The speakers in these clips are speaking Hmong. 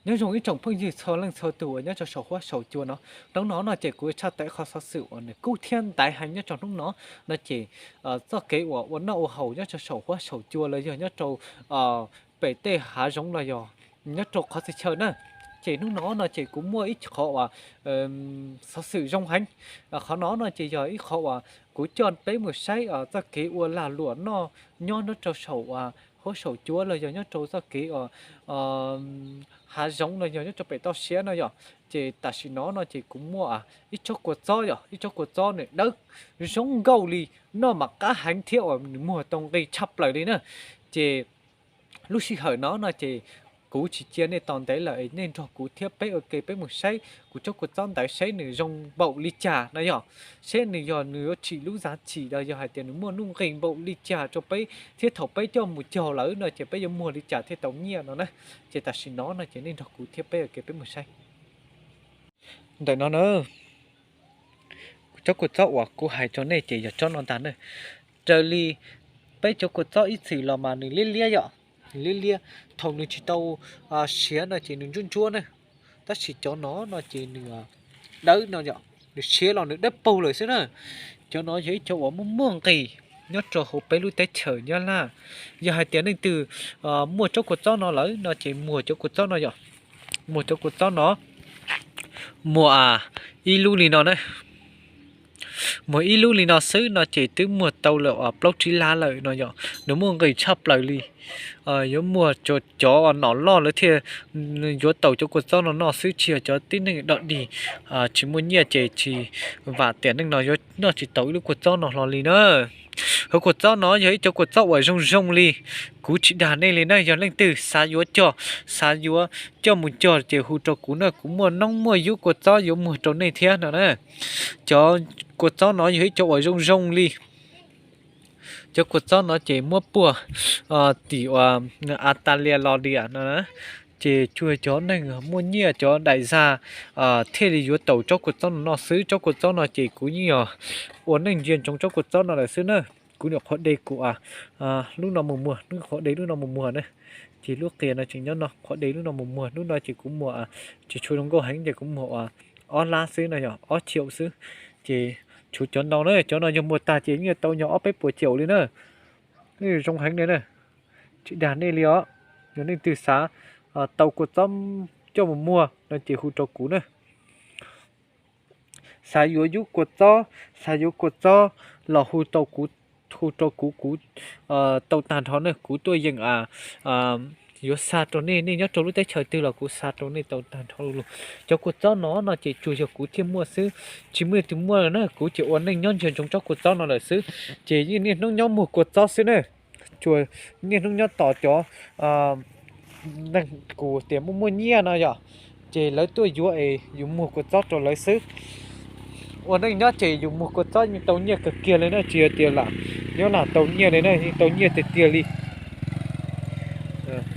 Nyob zoo ib tsoom phooj ywg txhua leej txhua tus uas nyob rau saum huab saum cua no. Hnub no no ces kuv tshaj tawm qhov xov xwm uas nws kub thiab ntaiv heev nyob rau hnub no. No ces txoj kev uas ua noj ua haus nyob rau saum huab saum cua los yog nyob rau pem tej hav zoov los yog nyob rau qhov txhia chaw na. Ces hnub no no ces kuv muaj ib qhov uas xov xwm zoo heev. Qhov no no ces yog ib qhov uas kuv coj peb mus saib txoj kev ua lag luam noj nyob nyob rau saum huab saum cua los yog nyob rau txoj kev uas hav zoov los yog nyob rau pem toj siab no yom. Ces tam sim no no ces kuv muaj ib tsob kua txob yom, ib tsob kua txob nws dawb zoo nkauj li, noj mas qab heev thiab uas nws muag tau nqi tshaj plaws li na. Ces lub sij hawm no no ces kuv tsis cia nej tos ntev lawm, nej nrog kuv thiab peb ua ke peb mus saib kuv tsob kua txob ntawd saib nws zoo npaum li cas no yom. Saib nws yog nws yuav tsim lub zav tsim los yog hais tias nws muaj nuj nqis npaum li cas rau peb thiab thaum peb coj mus cog lawm no ces peb yuav muag li cas thiaj tau nyiaj no na. Ces tam sim no no ces nej nrog kuv thiab peb ua ke peb mus saib. Ntawm no na, tsob kua txob uas kuv hais rau nej ces yog tsob no ntag na. Raws li peb cov kua txob ib txwm los mas nws liab liab yom, nws liab liab, thaum nws tsis tau siav no ces nws ntsuab ntsuab na. Tab sis cov no no ces nws dawb no yom, nws siav los nws dawb paug lawm xwb na. Cov no yog ib cov uas muaj muaj nqis nyob rau hauv peb lub teb chaws Nyab Laj. Yog hais tias leej twg muaj tsob kua txob no lawm no ces muag cov kua txob no yom, muag cov kua txob no, muag ib lub li no na. Muag ib lub li no xwb no ces twb muag tau lawm plaub tsib lab lawm no yom, nws muaj nqis tshaj plaws li. Yuav muag cov nom loj lawv thiaj yuav tau cov kua txob no noj xwb, tsis yog cov tib neeg dog dig tsis muaj nyiaj ces tsis, vam tiam neej no yuav noj tsis tau ib lub kua txob no hlo li na. Hauv kua txob no yog ib cov kua txob uas zoo zoo li, kuv tsis dag nej li na, yog leej twg xav yuav cog, xav yuav coj mus cog ces hu rau kuv na, kuv muaj noob muaj yub kua txob yuav muag rau nej thiab no na. Cov kua txob no yog ib cov uas zoo zoo li. Cov kua txob no ces muab puag tim uas Australia los diam no, ces tsuas cov neeg muaj nyiaj cov daim zag thiaj li yuav tau tsob kua txob no noj xwb. Tsob kua txob no ces kuv yeej yog ua neej ntsia ntsoov tsob kua txob no lawm xwb na. Kuv nyuam qhuav de kuv lub no mus muag, lub qhuav de lub no mus muag na. Ces lub qias no tseem nyob no, qhuav de lub no mus muag, lub no ces kuv muag tsis tshua zoo nkauj heev ces kuv muag ua ob lab xwb no, yog ob caum xwb. Ces tshuav cov ntau na, cov no yog muag tag ces yeej tau nyog ob peb puas caum li na. Zoo heev li na, tsis dag nej li os. Yog leej twg xav tau kua txob coj mus muag no ces hu rau kuv na. Xav yuav yub kua txob, xav yuav kua txob los hu rau kuv, hu rau kuv, kuv tau tag nrho na, kuv tuaj yeem yuav xa rau nej, nej nyob rau lub teb chaws twg los kuv xa rau nej tau tag nrho lug. Cov kua txob no no ces tsuas yog kuv thiaj muaj xwb, tsis muaj leej twg muaj na, kuv ces ua neej nyob ntsia ntsoov tsob kua txob no lawm xwb. Ces yeej niaj hnub nyob muag kua txob xwb na, tsuas niaj hnub nyob tos cov neeg kuv tias muaj muaj nyiaj no yom, ces lawv tuaj yuav es yus muag kua txob rau lawv xwb. Ua neej nyob ces yus muag kua txob yeej tau nyiaj kawg kiag li na, tsis yog tias lam nyob lam tau nyiaj li na, yeej tau nyiaj tiag tiag li.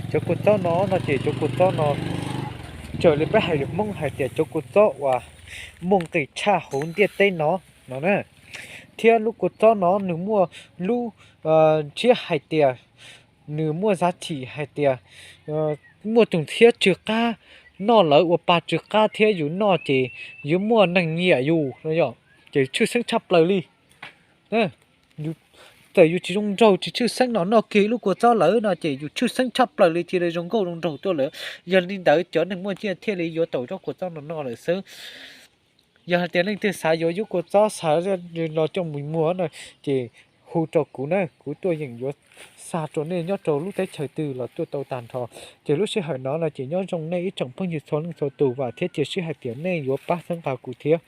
Cov kua txob no no ces cov kua txob no raws li peb hais lus Hmoob hais tias cov kua txob uas muaj nqis tshaj hauv ntiaj teb no no na. Thiab lub kua txob no nws muaj lub ntsiab hais tias, nws muaj zaj chim hais tias muaj tus thiab tsw qab noj lawv ua pa tsw qab thiab yus noj ces yuav muaj neeg nyiam yus no yom, ces tshwj xeeb tshaj plaws li. Txawm yus tsis zoo nraug tsis tshwj xeeb no noj kiag ib lub kua txob lawm no ces yus tshwj xeeb tshaj plaws li, cia li zoo nkauj zoo nraug tuaj lawm. Yog li ntawd cov neeg muaj nyiaj thiaj li yuav tau cov kua txob no noj lawm xwb. Yog hais tias leej twg xav yuav yub kua txob xav los coj mus muag no ces hu rau kuv na, kuv tuaj yeem yuav xa rau nej nyob rau lub teb chaws twg los tuaj tau tag nrho. Ces lub sij hawm no no ces nyob zoo nej ib tsoom phooj ywg txhua leej txhua tus, vam thiab cia siab hais tias nej yuav pab txhawb nqa kuv thiab.